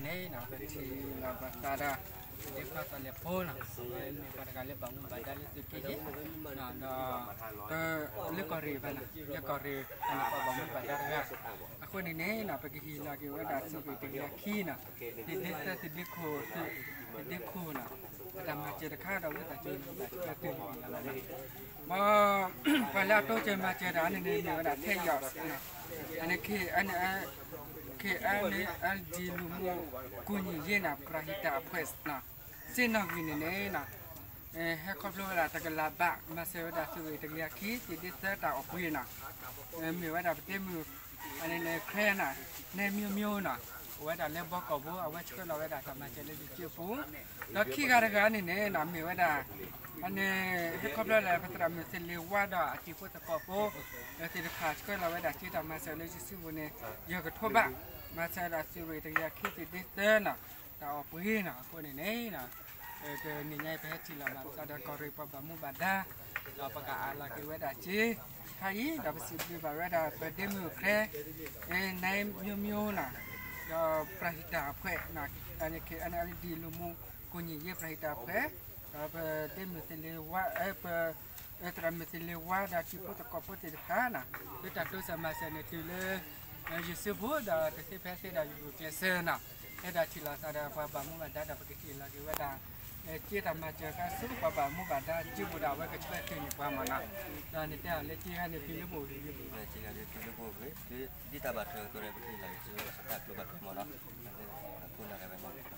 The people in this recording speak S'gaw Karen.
န့ၣ် ပထံၣ်လီၤဘၣ်သးဒီး ဒ့ခွါသီလဲၤဖိနီၤ အဝဲမ့ၢ်ပှၤတဂၤလၢဘၣ်မူဘၣ်ဒါလၢသုးက့ယဲၢ် ဒီး လၢကီၢ်ရ့ၣ်ဘၣ်နီၤ လၢကီၢ်ရ့ၣ် အန့ၣ်ပှၤဘၣ်မူဘၣ်ဒါတဂၤ အဃိန့ၣ်န့ၣ်နီၤ ပကဟ့ၣ်လီၤက့ၤဝဲဒၣ်စုကဝဲၤတကယၤခံနီၤ သုးဒ့သၢ သုးဒ့ခိၣ် သုးဒ့ခိၣ်နီၤ အတၢ်မၤစၢၤတခါဒီးဝဲတၢ်စၢၤန့ၣ် ဘၣ်စၢၤတုၤန့ၣ်လီၤ မ် ပှၤလၢအတိစၢၤမၤစၢၤတၢ်န့ၣ်န့ၣ် မ့ၢ်ဝဲဒၣ်ထဲယီၤ အန့ၣ် ခ့ အန့ၣ် ခ့ အန့ၣ် အၣ်လ်ဒံ လူမှုကူညီရေးနီၤ ပရဟိတအဖွဲ့နီၤ စ့ၢ်နီၣ်ဂံၢ်န့ၣ်န့ၣ်နီၤ ဟဲခီဖျိဝဲဒၣ်တကလးဘး မၤစၢၤဝဲဒၣ်စုကဝဲၤတကယၤခံ သုးဒ့သၢတၢ်အီၣ်ပှ့ၤနီၤ မ့ၢ်ဝဲဒၣ်ပဒ့မုၣ် အန့ၣ်န့ၣ် ခဲနီၤ နဲမံမံနီၤ အဝဲဒၣ်လၢဘီကီၢ်ဖိ အဝဲဆှၢလီၤဝဲဒၣ်တၢ်မၤစၢၤလၢယစုပူၤ ဒီးခံဂၤတဂၤန့ၣ်န့ၣ်နီၤ မ့ၢ်ဝဲဒၣ် အန့ၣ် ဟဲခီဖျိလၢပသရၣ်မုၣ်သ့လ့ၤဝါဒီးအတံၤဖိသကိးဖိ ဒီးသ့ၣ်တဖၣ်ဆှၢလီၤဝဲဒၣ်စ့တၢ်မၤစၢၤလၢယစုပူၤန့ၣ် ယဲၢ်ကထိဘး မၤစၢၤဝဲဒၣ်စုကဝဲၤတကယၤခံ သုးဒ့သၢနီၤ တၢ်အီၣ်ပှ့ၤနီၤ အဃိန့ၣ်န့ၣ် တနံၤညါအံၤ ပဟဲထံၣ်လီၤဘၣ်သးဒီးကီၢ်ရ့ၣ်ပှၤဘၣ်မူဘၣ်ဒါ ဒီးပကအးလီၤက့ၤဝဲဒၣ်စ့ ခါအံၤ ဒီးပစံးဘျုးဘၣ်ဝဲဒၣ်ပဒ့မုၣ်ခရံာ် နဲမံမံနီၤ ဒီးပရဟိတအဖွဲ့ အန့ၣ် ခ့ အန့ၣ် အၣ်လ်ဒံ လူမှုကူညီရေး ပရဟိတအဖွဲ့ ဒီးပဒ့မုၣ်သ့လ့ၤဝါ ပ သရၣ်မုၣ်သ့လ့ၤဝါဒီးတံၤဖိသကိးဖိသ့ၣ်တဖၣ်နီၤ လၢတၢ်တိစၢၤမၤစၢၤန့ၣ်တုၤလၢ ယစုပူၤဒီးတသ့ဖဲသ့ဒီးယဂုာ်ကျဲးစၢးနီၤ ဟဲဒၣ်ထံၣ်လိာ်သးဒီးပှၤဘၣ်မူဘၣ်ဒါဒီးပကထံၣ်လိာ်က့ၤဝဲဒၣ် စ့တၢ်မၤစၢၤခါဆူပှၤဘၣ်မူဘၣ်ဒါစုပူၤဒီးအဝဲကဆှၢတုၤန့ၢ်ပှၤမ့ၢ်နီၤ ဒီးနတဲအီၤလၢစ့ခါန့ၣ်တုၤလၢပအိၣ်ဂ့ၤ စ့ခါန့ၣ်တုၤလၢပအိၣ်ဂ့ၤ ဒ်တၢ်ဘၣ်ထွဲအသိးဒီးပထံၣ်လိာ်က့ၤဆူတၢ်ကျိၤဘၣ်ထွဲမ့ၢ်နီၤ အဃိန့ၣ်ဝဲ